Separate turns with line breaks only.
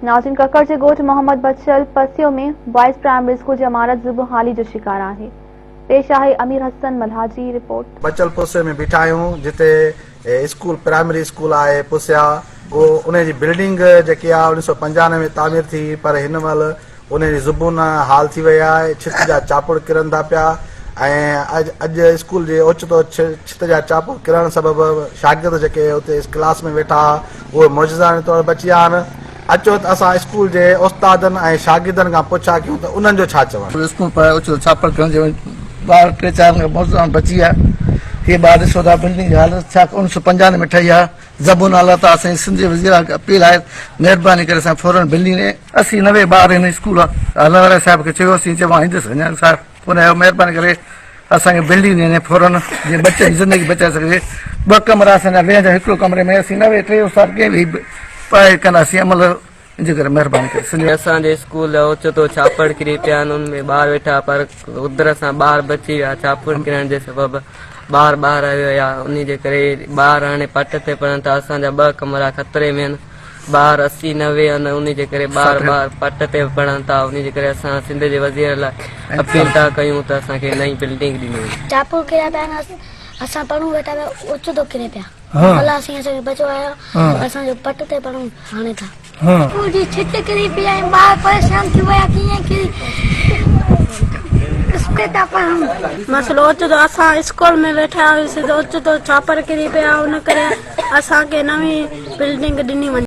ناظرين ڪڪڙ جي ڳوٺ Muhammad Bachal Pasio ۾ boys primary school جي عمارت زبون حالي جو شڪار آهي. پيش آهي امير حسن ملاح جي رپورٽ.
بچل پسيو ۾ بيٺا آهيون جتي اسڪول پرائمري اسڪول آهي پسيا اهو انهي جي بلڊنگ جيڪي آهي اڻويهه سو پنجانوي ۾ تعمير ٿي پر هن مهل انهي جي زبون حال ٿي وئي آهي ڇت جا چاپڙ ڪرن ٿا پيا ۽ اڄ اسڪول جي اوچتو ڇت جا چاپڙ ڪرڻ سبب شاگرد جيڪي اتي ڪلاس ۾ ويٺا هئا اهي معجزاڻي طور بچي ويا آهن. اچو ته اسان اسڪول جي استادن ۽ شاگردن کان پڇا ڪيون ته انهن جو ڇا چوڻ.
اسڪول پڙهائي اوچتو ڇاپڙ ڪرڻ جي ٻار ٽي چار کان معجزاڻو بچي ويا. هي ٻار ڏسو ٿا بلڊنگ جي حالت ڇا اڻويهه سو پنجانوي ۾ ٺهي آهي. زبون حالت آهي. اسان جي سنڌ جي وزير اعليٰ کي اپيل آهي مهرباني ڪري اسان کي فورن بلڊنگ ڏي. 80 90 ٻار هن اسڪول هلڻ واري صاحب کي چيوسين چيو مان ايندس اڃا صاحب ڪونه آيو مهرباني ڪري اسان کي بلڊنگ ڏني فورن جيئن ٻچن جي زندگي بچائي سگهجي ٻه ڪمرا اسان جا ويهن جا هڪڙو ڪمري ۾ اسين 90 ٽي استاد ڪيئن ويهي پڙهائي ڪنداسين عمل ان جي ڪري مهرباني ڪري سنڌ
اسان جي اسڪول جا اوچتو ڇاپڙ ڪري پيا آهن ان ۾ ٻار ويٺا پر قدرت سان ٻار بچي ويا ڇاپڙ ڪرڻ جي سبب ٻار ٻاهر ويا انهي جي ڪري ٻار هاڻي پٽ تي پڙهن ٿا اسان جا ٻه ڪمرا خطري ۾ آهن ٻار 80 90 آهن انهي جي ڪري ٻار ٻار پٽ تي پڙهن ٿا انهي جي ڪري اسان سنڌ جي وزير لاء اپيل ٿا ڪيون ته اسان کي نئين بلڊنگ ڏني وڃي.
چاپو ڪريا پيا آهن اسان پڙهون ويٺا پيا اوچتو ڪري پيا الله سائين اسان کي بچوايو اسان جو پٽ تي پڙهون هاڻي ٿا. اسڪول جي ڇت ڪري پئي ۽ ٻار پريشان ٿي ويا ڪيئن ڪري اسڪول ٿا پڙهون.
مسئلو اوچتو اسان اسڪول ۾ ويٺا هياسين ته اوچتو ڇاپر ڪري پيا ان ڪري اسان کي نوين بلڊنگ ڏني وڃي.